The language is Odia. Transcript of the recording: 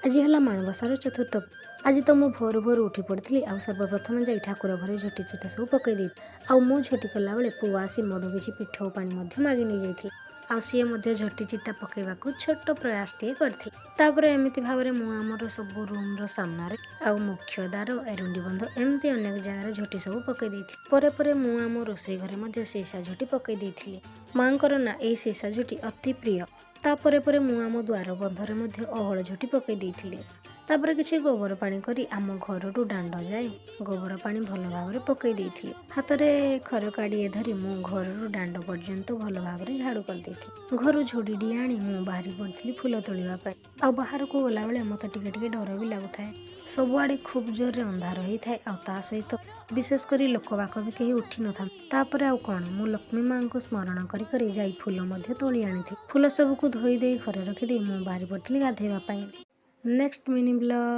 ଆଜି ହେଲା ମାଣବସାର ଚତୁର୍ଥ। ଆଜି ତ ମୁଁ ଭୋରୁ ଭୋରୁ ଉଠି ପଡ଼ିଥିଲି ଆଉ ସର୍ବପ୍ରଥମେ ଯାଇ ଠାକୁର ଘରେ ଝୋଟି ଚିତା ସବୁ ପକାଇ ଦେଇଥିଲି। ଆଉ ମୁଁ ଝୋଟି କଲାବେଳେ ପୁଅ ଆସି ମୋଠୁ କିଛି ପିଠଉ ପାଣି ମଧ୍ୟ ମାଗି ନେଇଯାଇଥିଲା ଆଉ ସିଏ ମଧ୍ୟ ଝୋଟି ଚିତା ପକାଇବାକୁ ଛୋଟ ପ୍ରୟାସଟିଏ କରିଥିଲା। ତାପରେ ଏମିତି ଭାବରେ ମୁଁ ଆମର ସବୁ ରୁମ୍ର ସାମ୍ନାରେ ଆଉ ମୁଖ୍ୟ ଦ୍ୱାର, ଏରୁଣ୍ଡି ବନ୍ଧ ଏମିତି ଅନେକ ଜାଗାରେ ଝୋଟି ସବୁ ପକାଇ ଦେଇଥିଲି। ପରେ ପରେ ମୁଁ ଆମ ରୋଷେଇ ଘରେ ମଧ୍ୟ ଶୀର୍ଷା ଝୋଟି ପକାଇ ଦେଇଥିଲି। ମାଆଙ୍କର ନା ଏଇ ଶୀର୍ଷା ଝୋଟି ଅତି ପ୍ରିୟ। ତାପରେ ପରେ ମୁଁ ଆମ ଦ୍ୱାର ବନ୍ଧରେ ମଧ୍ୟ ଓହଳ ଝୋଟି ପକାଇ ଦେଇଥିଲି। ତାପରେ କିଛି ଗୋବର ପାଣି କରି ଆମ ଘରଠୁ ଦାଣ୍ଡ ଯାଏ ଗୋବର ପାଣି ଭଲ ଭାବରେ ପକାଇ ଦେଇଥିଲି। ହାତରେ ଖରକାଡ଼ିଏ ଧରି ମୁଁ ଘରରୁ ଦାଣ୍ଡ ପର୍ଯ୍ୟନ୍ତ ଭଲ ଭାବରେ ଝାଡ଼ୁ କରିଦେଇଥିଲି। ଘରୁ ଝୁଡ଼ିଟିଏ ଆଣି ମୁଁ ବାହାରି ପଡ଼ିଥିଲି ଫୁଲ ତୋଳିବା ପାଇଁ। ଆଉ ବାହାରକୁ ଗଲାବେଳେ ମୋତେ ଟିକେ ଟିକେ ଡର ବି ଲାଗୁଥାଏ। ସବୁଆଡ଼େ ଖୁବ୍ ଜୋରରେ ଅନ୍ଧାର ହେଇଥାଏ ଆଉ ତା ସହିତ ବିଶେଷ କରି ଲୋକବାକ ବି କେହି ଉଠି ନଥାନ୍ତି। ତାପରେ ଆଉ କ'ଣ, ମୁଁ ଲକ୍ଷ୍ମୀ ମାଆଙ୍କୁ ସ୍ମରଣ କରି କରି ଯାଇ ଫୁଲ ମଧ୍ୟ ତୋଳି ଆଣିଥିଲି। ଫୁଲ ସବୁକୁ ଧୋଇ ଦେଇ ଘରେ ରଖିଦେଇ ମୁଁ ବାହାରି ପଡ଼ିଥିଲି ଗାଧୋଇବା ପାଇଁ। Next mini blog.